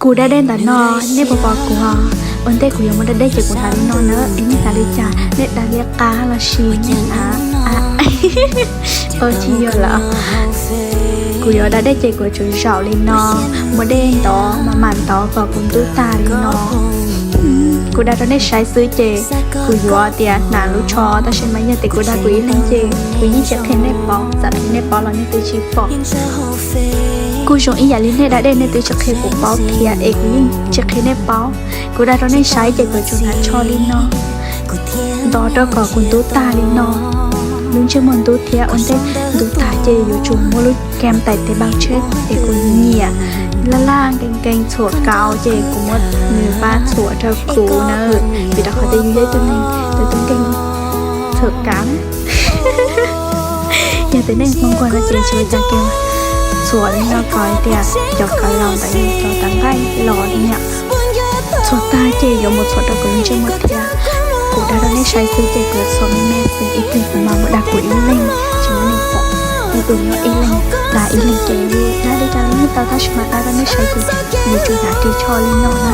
Kuv da dej ntawm no, nej puas pom kuv? Ua ntej kuv yuav muab da dej ces kuv hnav li no na, es nej hnav li cas, nej da liab qab los sis nej hnav, tsis yog lawm. Kuv yuav da dej ces kuv tsuas zaum li no, muab dej ntov mas mam ntov kom kuv ntub tag li no. Kuv da rau nej saib xwb ces kuv yuav tias hnav lub tsho, tab sis mas yog tias kuv da kuv ib leeg ces kuv yeej tsis qhia nej paub, txawm nej paub los nej twb tsis pom. Kuj zoo ib yam li nej da dej nej twb tsis qhia kuv paub thiab es kuv yeej tsis qhia nej paub. Kuv da rau nej saib ces kuv tsuas hnav tsho li no, ntov rau kom kuv ntub tag li no. Lub ntsej muag ntub thiab, ua ntej ntub tag ces yuav tsum muab lub kem tais tes npau tseg es kuv nyiam laj laj nkees nkees txhuam kauv ces kuv muab nws npaj txhuam rau kuv na, vim rau qhov tias yus yog ib tug neeg tus tub nkeeg txhuam kauv na. Yog tias nej hmoob nquag no ces tsis ua cas, kem txhuam li no kom tias cov kauv laus ntawd yog cov tov nqaij los li yom. Txhuam tag ces yuav mus txhuam rau kuv lub ntsej muag thiab. Kuv da rau nej saib xwb ces kuv txhuam me me xwb, ib pliag kuv mam mus da kuv ib leeg, tsis muaj neeg pom. Kuv tus nyob ib leeg, da ib leeg ces da li cas los yeej tau, tab sis mas da rau nej saib ces yuav tsum hnav ris tsho li no na.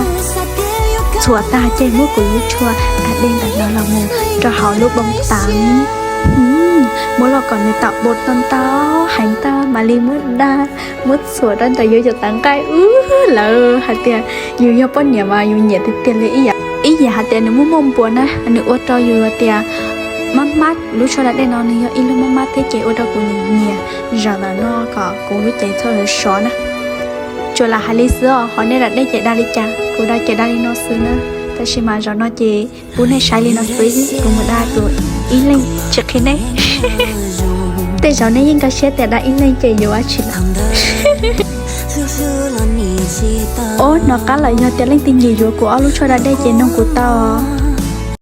Txhuam tag ces muab kuv lub tsho da dej ntawm no los mus rau hauv lub npoo tav, muab los kom nws tawm npoo tau ntau heev tag mam li muab da, muab txhuam rau ntawm yus cov tov nqaij. Ub, lawv hais tias yus yog poj niam mas yus nyiam tiag tiag li ib yam, ib yam hais tias nws muaj muaj npuas na, nws ua rau yus tias mab mab. Lub tsho da dej no nws yog ib lub mab mab thiab ces ua rau kuv nyiam nyiam. Zaum ntawm no kom kuv lub cev txhob sov na. Tsuas lam hais li xwb os, ho nej da dej ces da li cas, kuv da ces da li no xwb na. Tab sis mas zaum no ces pub nej saib li no xwb, kuv mus da kuv ib leeg tsis qhia nej. Tej zaum nej yeej nkag siab tias da ib leeg ces yuav dab tsi lawm. Ob, hnov qab lawm, yog tias leej twg nyiam yuav kuv ob lub tsho da dej ces noog kuv tau.